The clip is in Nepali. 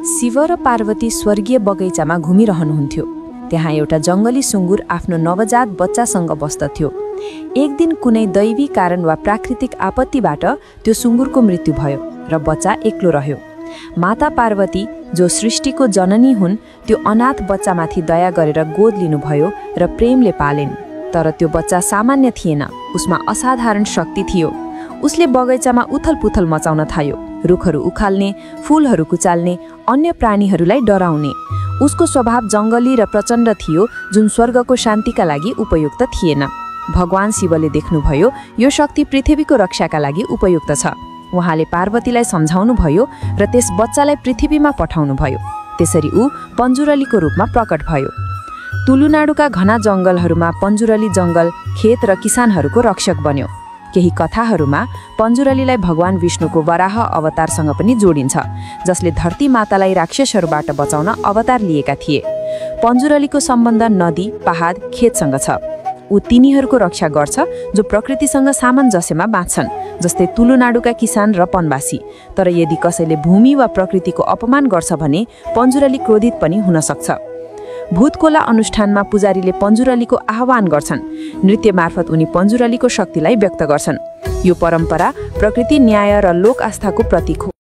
शिव र पार्वती स्वर्गीय बगैँचामा घुमिरहनुहुन्थ्यो। त्यहाँ एउटा जङ्गली सुँगुर आफ्नो नवजात बच्चासँग बस्दथ्यो। एक दिन कुनै दैवी कारण वा प्राकृतिक आपत्तिबाट त्यो सुँगुरको मृत्यु भयो र बच्चा एक्लो रह्यो। माता पार्वती, जो सृष्टिको जननी हुन्, त्यो अनाथ बच्चामाथि दया गरेर गोद लिनुभयो र प्रेमले पालिन्। तर त्यो बच्चा सामान्य थिएन, उसमा असाधारण शक्ति थियो। उसले बगैँचामा उथलपुथल मचाउन थाल्यो, रुखहरू उखाल्ने, फूलहरू कुचाल्ने, अन्य प्राणीहरूलाई डराउने। उसको स्वभाव जङ्गली र प्रचण्ड थियो, जुन स्वर्गको शान्तिका लागि उपयुक्त थिएन। भगवान शिवले देख्नुभयो यो शक्ति पृथ्वीको रक्षाका लागि उपयुक्त छ। उहाँले पार्वतीलाई सम्झाउनुभयो र त्यस बच्चालाई पृथ्वीमा पठाउनुभयो। त्यसरी ऊ पञ्जुरलीको रूपमा प्रकट भयो। तुलुनाडुका घना जङ्गलहरूमा पञ्जुरली जङ्गल खेत र किसानहरूको रक्षक बन्यो। केही कथाहरूमा पञ्जुरलीलाई भगवान विष्णुको वराह अवतारसँग पनि जोडिन्छ, जसले धरती मातालाई राक्षसहरूबाट बचाउन अवतार लिएका थिए। पञ्जुरलीको सम्बन्ध नदी, पहाड, खेतसँग छ। ऊ तिनीहरूको रक्षा गर्छ जो प्रकृतिसँग सामञ्जस्यमा बाँच्छन्, जस्तै तुलुनाडुका किसान र वनवासी। तर यदि कसैले भूमि वा प्रकृतिको अपमान गर्छ भने पञ्जुरली क्रोधित पनि हुन सक्छ। भूतकोला अनुष्ठानमा पुजारीले पञ्जुरलीको आह्वान गर्छन्। नृत्य मार्फत उनी पञ्जुरलीको शक्तिलाई व्यक्त गर्छन्। यो परम्परा प्रकृति, न्याय र लोक आस्थाको प्रतीक हो।